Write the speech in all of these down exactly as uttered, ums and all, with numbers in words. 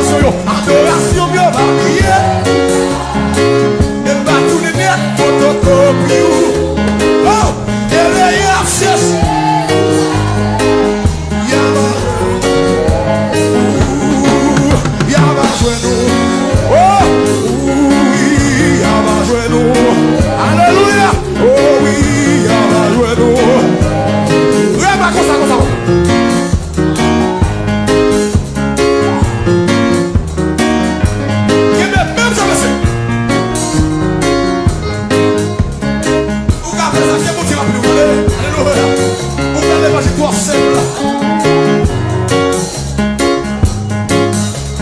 Adorasyon m yo va kriye. E m va tounen nèt fotokopi w. Oh, e lè y ap chèche. Y a va jwenn ou. Y a va jwenn ou. Oh, wi, y a va jwenn ou. Alelouya. Oh, wi, y a va jwenn ou. Rèv la konsa, konsa, konsa. Kenbe menm jan, mesye. Ou ka fè sa ke Bondye va pli wole. Alelouya. Ou ka levanjil twò senp la.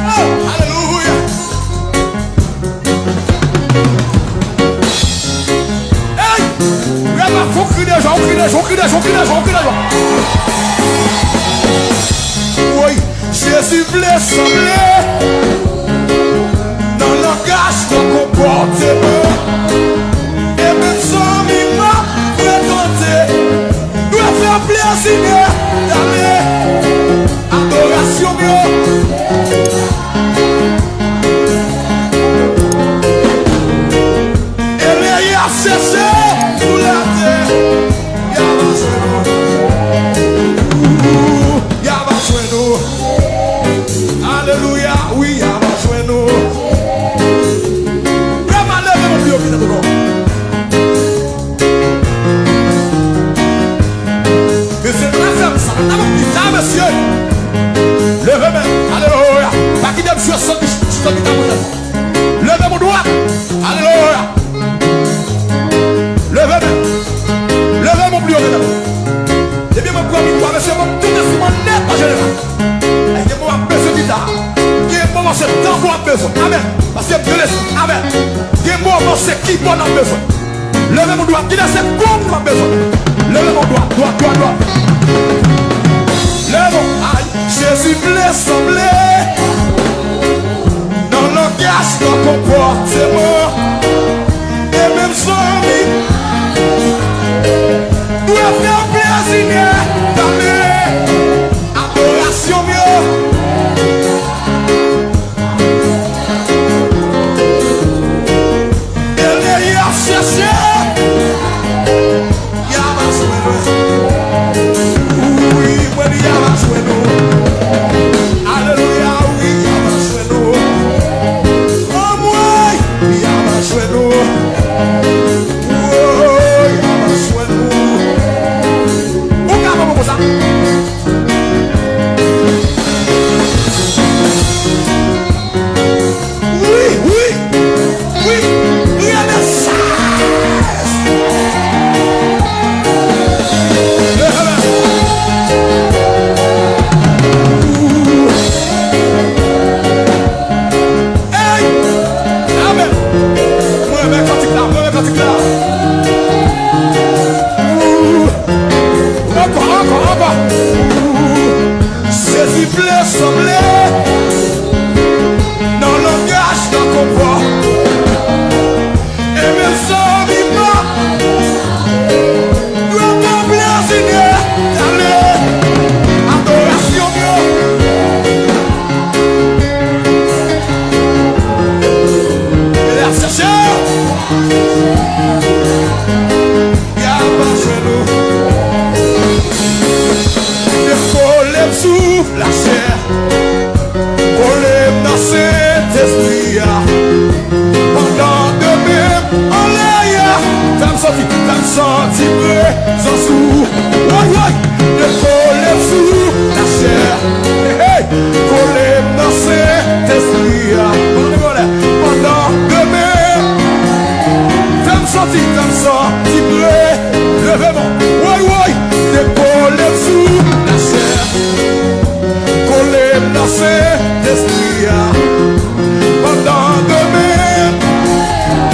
Oh, alelouya. Ey! Rèv la fè w kri de jwa, w kri de jwa, w kri de jwa, w kri de jwa, w kri de jwa. Woy, Jezi vle sanble nan langaj, nan konpòteman. E menm zanmi m ap frekante dwe fè plezi Nètalè. Adorasyon m yo. E lè y ap chèche sou latè, y a va jwenn ou. Y a va jwenn ou. Alelouya, wi, y a va jwenn ou. Vrèman, leve men w pi wo ki tèt ou non. Mesye, nou ta fè sa, nou ta fè pita, mesye. Leve men, alelouya. Pa kite m jwe san, san pita pou tèt. Leve men w dwat. Alelouya. Leve men. Leve men w pi wo, mesye. Ebyen, mwen pran mikwò, mesye, mwen tout enstriman nèt an jeneral. Gen moun ap bezwen gita. Gen moun se tanbou ap bezwen. Amèn. Paske m gen lespri. Amèn. Gen moun se kibòd ap bezwen. Leve men w dwat. Kite se kòb nou ap bezwen. Leve men w dwat, dwat, dwat, dwat. Leve men w. Ay, Jezi vle sanble nan langaj, nan konpòteman. E menm zanmi dwe fè plezi Nètalè. Adorasyon m yo. E lè y ap chèche, y a va jwenn ou. Wi, mwen di y a va jwenn ou. Alelouya, wi, y a va jwenn ou. Anmwey, y a va jwenn ou. Oh, y a va jwenn ou. Ou ka ban mwen konsa? Wi, wi, wi. Renaissance. Hey! Amen. Mwen renmen kantik la, mwen renmen kantik la. Ankò, ankò, ankò. Jezi vle sanble nan langaj, nan konpò. E mezanmi, pa dwe konplezine tale adorasyon yo. E la chèche. Y a pa jwenn ou. Kole m sou lachè, kole m nan Sentespri.